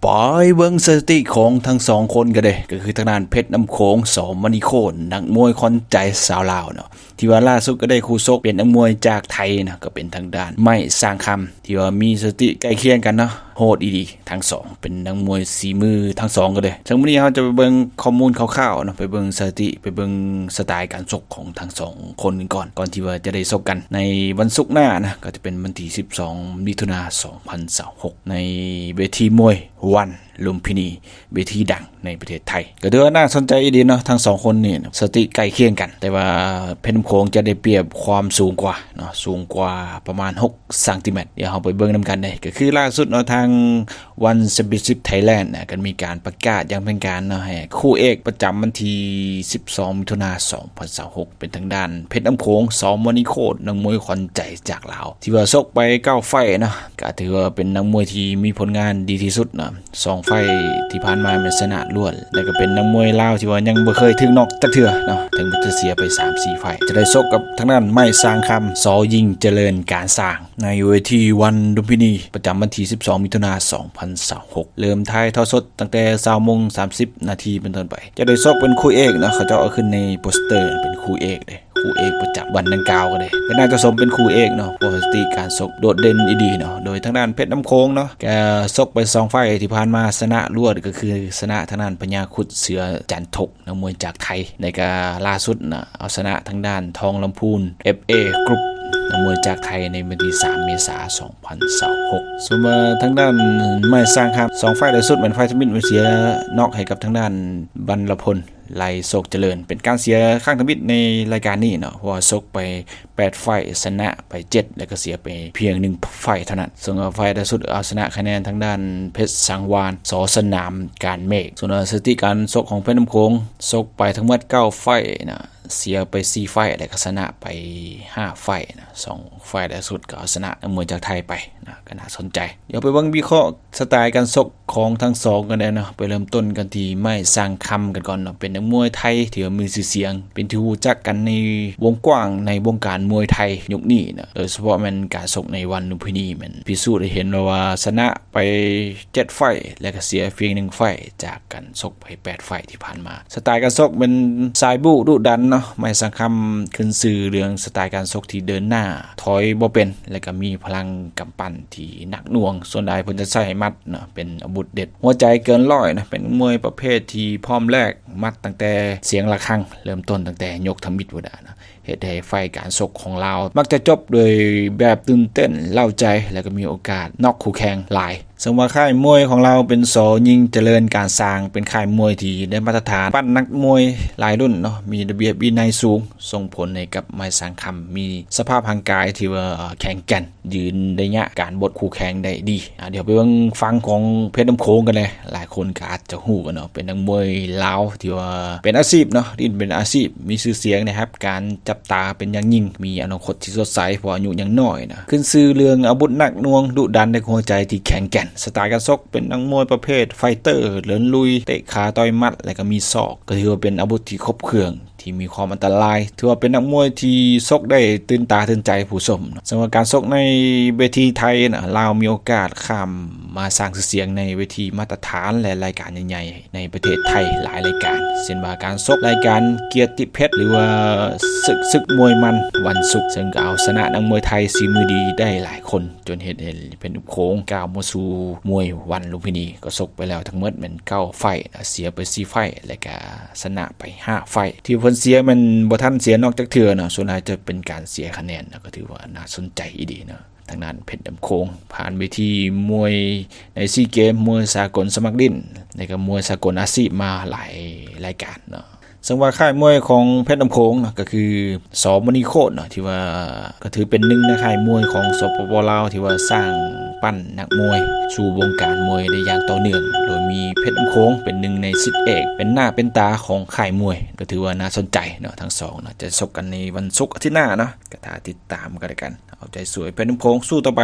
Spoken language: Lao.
ໄປເບິ່ງສະຖິຕິຂອງທັງສອງຄົນກັນເດ້ ກໍຄືທາງດ້ານເພັດນ້ຳໂຂງ ສ.ມະນີໂຄດ ນັກມວຍຂວັນໃຈຊາວລາວເນາະ ທີ່ວ່າລ່າສຸດກໍໄດ້ຄູ່ຊົກເປັນນັກມວຍຈາກໄທເນາະ ກໍເປັນທາງດ້ານໄມ ຊາງຄຳ ທີ່ວ່າມີສະຖິຕິໃກ້ຄຽງກັນເນາະ ໂຫດອີ່ຫຼີທັງສອງ ເປັນນັກມວຍສີມືທັງສອງກັນເລີຍ. ເຊິ່ງມື້ນີ້ເຮົາຈະໄປເບິ່ງຂໍ້ມູນຄ່າວໆເນາະ ໄປເບິ່ງສະຖິຕິ ໄປເບິ່ງສະໄຕລ໌ການຊົກຂອງທັງສອງຄົນກັນກ່ອນ ກ່ອນທີ່ວ່າຈະໄດ້ຊົກກັນໃນວັນສຸກໜ້ານະ ກໍຈະເປັນວັນທີສິບສອງ ມິຖຸນາ ສອງພັນຊາວຫົກ ໃນເວທີມວຍວັນລຸມພິນີ ເວທີດັງໃນປະເທດໄທ. ກໍຖືວ່າໜ້າສົນໃຈອີ່ຫຼີເນາະ ທັງສອງຄົນນີ້ສະຖິຕິໃກ້ຄຽງກັນ ແຕ່ວ່າເພັດນ້ຳໂຂງຈະໄດ້ປຽບຄວາມສູງກວ່າເນາະ ສູງກວ່າປະມານຫົກຊັງຕີແມັດ. ດຽວເຮົາໄປເບິ່ງນຳກັນເດ້ ກໍຄືລ່າສຸດເນາະ ທາງ ວັນແຊມປິອນຊິບໄທແລນນະ ກໍມີການປະກາດຢ່າງເປັນທາງການເນາະ ໃຫ້ຄູ່ເອກປະຈຳວັນທີສິບສອງ ມິຖຸນາ ສອງພັນຊາວຫົກ ເປັນທາງດ້ານເພັດນ້ຳໂຂງ ສ.ມະນີໂຄດ ນັກມວຍຂວັນໃຈຈາກລາວ ທີ່ວ່າຊົກໄປເກົ້າໄຟເນາະ ກໍຖືວ່າເປັນນັກມວຍທີ່ມີຜົນງານດີທີ່ສຸດເນາະ ສອງໄຟທີ່ຜ່ານມາແມ່ນຊະນະລວດ ແລ້ວກໍເປັນນັກມວຍລາວທີ່ວ່າຍັງບໍ່ເຄີຍຖືກນັອກຈັກເທື່ອເນາະ ເຖິງວ່າຈະເສຍໄປສາມສີ່ໄຟ. ຈະໄດ້ຊົກກັບທາງດ້ານໄມ ຊາງຄຳ ສ.ຍິ່ງຈະເລີນ ການສ້າງ ໃນເວທີວັນລຸມພິນີ ປະຈຳວັນທີສິບສອງ ມິຖຸນາ ສອງພັນຊາວຫົກ ເລີ່ມຖ່າຍທອດສົດຕັ້ງແຕ່ຊາວໂມງສາມສິບນາທີເປັນຕົ້ນໄປ. ຈະໄດ້ຊົກເປັນຄູ່ເອກເນາະ ເຂົາເຈົ້າເອົາຂຶ້ນໃນໂປສເຕີເປັນຄູ່ເອກເດ້ ຄູ່ເອກປະຈຳວັນດັ່ງກ່າວກັນເດ້ ກໍໜ້າຈະສົມເປັນຄູ່ເອກເນາະ ເພາະວ່າສະຖິຕິການຊົກໂດດເດັ່ນອີ່ຫຼີເນາະ. ໂດຍທາງດ້ານເພັດນ້ຳໂຂງເນາະ ກໍຊົກໄປສອງໄຟທີ່ຜ່ານມາ ຊະນະລວດ ກໍຄືຊະນະທາງດ້ານພະຍາຄຸດ ເສືອຈັນທົກ ນັກມວຍຈາກໄທ ແລະກະລ່າສຸດນະ ເອົາຊະນະທາງດ້ານທອງລຳພູນ ເອັຟເອ ກຣຸບ ນັກມວຍຈາກໄທ ໃນວັນທີສາມ ເມສາ ສອງພັນຊາວຫົກ. ສ່ວນວ່າທາງດ້ານໄມ ຊາງຄຳ ສອງໄຟຫຼ້າສຸດແມ່ນໄຟທຳອິດ ເສຍນັອກໃຫ້ກັບທາງດ້ານບັນລະພົນ ໄລໂຊກຈະເລີນ ເປັນການເສຍຄັ້ງທຳອິດໃນລາຍການນີ້ເນາະ ເພາະວ່າຊົກໄປ ແປດໄຟ ຊະນະໄປເຈັດ ແລ້ວກໍເສຍໄປພຽງໜຶ່ງໄຟເທົ່ານັ້ນ. ເຊິ່ງວ່າໄຟຫຼ້າສຸດເອົາຊະນະຄະແນນທາງດ້ານເພັດສັງວານ ສ.ສະໜາມ ການເມກ. ສ່ວນວ່າສະຖິຕິການຊົກຂອງເພັດນ້ຳໂຂງ ຊົກໄປທັງໝົດເກົ້າໄຟນະ ເສຍໄປສີ່ໄຟ ແລ້ວກໍຊະນະໄປຫ້າໄຟນະ ສອງໄຟຫຼ້າສຸດກໍເອົາຊະນະນັກມວຍຈາກໄທໄປນະ ກໍໜ້າສົນໃຈ. ດຽວໄປເບິ່ງວິເຄາະສະໄຕລ໌ການຊົກຂອງທັງສອງກັນແດ່ເນາະ. ໄປເລີ່ມຕົ້ນກັນທີ່ໄມ ຊາງຄຳ ກັນກ່ອນເນາະ ເປັນນັກມວຍໄທທີ່ວ່າມີຊື່ສຽງ ເປັນທີ່ຮູ້ຈັກກັນໃນວົງກວ້າງໃນວົງການມວຍໄທຍຸກນີ້ນະ ໂດຍສະເພາະແມ່ນການຊົກໃນວັນລຸມພິນີ ແມ່ນພິສູດໃຫ້ເຫັນແລ້ວວ່າຊະນະໄປເຈັດໄຟ ແລະກະເສຍພຽງໜຶ່ງໄຟ ຈາກການຊົກໄປແປດໄຟທີ່ຜ່ານມາ. ສະໄຕລ໌ການຊົກເປັນສາຍບູ້ດຸດັນເນາະ ໄມ ຊາງຄຳ ຂຶ້ນຊື່ເລື່ອງສະໄຕລ໌ການຊົກທີ່ເດີນໜ້າ ຖອຍບໍ່ເປັນ ແລະກະມີພະລັງກຳປັ້ນທີ່ໜັກໜ່ວງ. ສ່ວນຫຼາຍເພິ່ນຈະໃຊ້ໝັດເນາະ ເປັນອາວຸດເດັດ ຫົວໃຈເກີນຮ້ອຍນະ ເປັນມວຍປະເພດທີ່ພ້ອມແລກໝັດຕັ້ງແຕ່ສຽງລະຄັງ ເລີ່ມຕົ້ນຕັ້ງແຕ່ຍົກທຳອິດພຸ້ນນະ ເຮັດໃຫ້ໄຟການຊົກຂອງລາວມັກຈະຈົບໂດຍແບບຕື່ນເຕັ້ນເລົ້າໃຈ ແລະກະມີໂອກາດນັອກຄູ່ແຂ່ງຫຼາຍ. ເຊິ່ງວ່າຄ້າຍມວຍຂອງລາວເປັນ ສ.ຍິ່ງຈະເລີນ ການສ້າງ ເປັນຄ້າຍມວຍທີ່ໄດ້ມາດຕະຖານ ປັ້ນນັກມວຍຫຼາຍລຸ້ນເນາະ ມີລະບຽບວິໄນສູງ ສົ່ງຜົນໃຫ້ກັບໄມ ຊາງຄຳ ມີສະພາບຮ່າງກາຍທີ່ວ່າແຂງແກ່ນ ຢືນໄລຍະການບົດຄູ່ແຂ່ງໄດ້ດີ. ອາ ດຽວໄປເບິ່ງຝັ່ງຂອງເພັດນ້ຳໂຂງກັນແດ່. ຫຼາຍຄົນກໍອາດຈະຮູ້ກັນເນາະ ເປັນນັກມວຍລາວທີ່ວ່າເປັນອາຊີບເນາະ ຫຼິ້ນເປັນອາຊີບ ມີຊື່ສຽງ ໄດ້ຮັບການຈັບຕາເປັນຢ່າງຍິ່ງ ມີອະນາຄົດທີ່ສົດໃສ ເພາະອາຍຸຍັງນ້ອຍນະ ຂຶ້ນຊື່ເລື່ອງອາວຸດໜັກໜ່ວງ ດຸດັນ ແລະຫົວໃຈທີ່ແຂງແກ່ນ. ສະໄຕລ໌ການຊົກເປັນນັກມວຍປະເພດໄຟເຕີ ເດີນລຸຍ ເຕະຂາ ຕ່ອຍໝັດ ແລະກໍມີສອກ ກໍຖືວ່າເປັນອາວຸດທີ່ຄົບເຄື່ອງ ທີ່ມີຄວາມອັນຕະລາຍ ຖືວ່າເປັນນັກມວຍທີ່ຊົກໄດ້ຕື່ນຕາຕື່ນໃຈຜູ້ຊົມ. ເຊິ່ງວ່າການຊົກໃນເວທີໄທນະ ລາວມີໂອກາດຂ້າມມາສ້າງຊື່ສຽງໃນເວທີມາດຕະຖານ ແລະລາຍການໃຫຍ່ໆໃນປະເທດໄທຫຼາຍລາຍການ ເຊັ່ນວ່າການຊົກລາຍການກຽດຕິເພັດ ຫຼືວ່າເສິກ ເສິກມວຍມັນວັນສຸກ ເຊິ່ງກໍເອົາຊະນະນັກມວຍໄທສີມືດີໄດ້ຫຼາຍຄົນ ຈົນເຮັດໃຫ້ເພັດນ້ຳໂຂງກ້າວມາສູ່ມວຍວັນລຸມພິນີ ກໍຊົກໄປແລ້ວທັງໝົດແມ່ນເກົ້າໄຟນະ ເສຍໄປສີ່ໄຟ ແລະກະຊະນະໄປຫ້າໄຟ. ທີ່ເພິ່ນເສຍແມ່ນບໍ່ທັນເສຍນັອກຈັກເທື່ອເນາະ ສ່ວນຫຼາຍຈະເປັນການເສຍຄະແນນນະ ກໍຖືວ່າໜ້າສົນໃຈອີ່ຫຼີເນາະ. ທາງດ້ານເພັດນ້ຳໂຂງ ຜ່ານເວທີມວຍໃນຊີເກມ ມວຍສາກົນສະໝັກຫຼິ້ນ ແລະກະມວຍສາກົນອາຊີບມາຫຼາຍລາຍການເນາະ. ເຊິ່ງວ່າຄ້າຍມວຍຂອງເພັດນ້ຳໂຂງເນາະ ກໍຄື ສ.ມະນີໂຄດເນາະ ທີ່ວ່າກໍຖືເປັນໜຶ່ງໃນຄ້າຍມວຍຂອງ ສປປ ລາວ ທີ່ວ່າສ້າງປັ້ນນັກມວຍສູ່ວົງການມວຍໄດ້ຢ່າງຕໍ່ເນື່ອງ ໂດຍມີເພັດນ້ຳໂຂງເປັນໜຶ່ງໃນສິດເອກ ເປັນໜ້າເປັນຕາຂອງຄ້າຍມວຍ ກໍຖືວ່າໜ້າສົນໃຈເນາະ. ທັງສອງເນາະ ຈະຊົກກັນໃນວັນສຸກອາທິດໜ້າເນາະ ກໍຖ້າຕິດຕາມກັນແລ້ວກັນ. ເອົາໃຈຊ່ວຍເພັດນ້ຳໂຂງ ສູ້ຕໍ່ໄປ.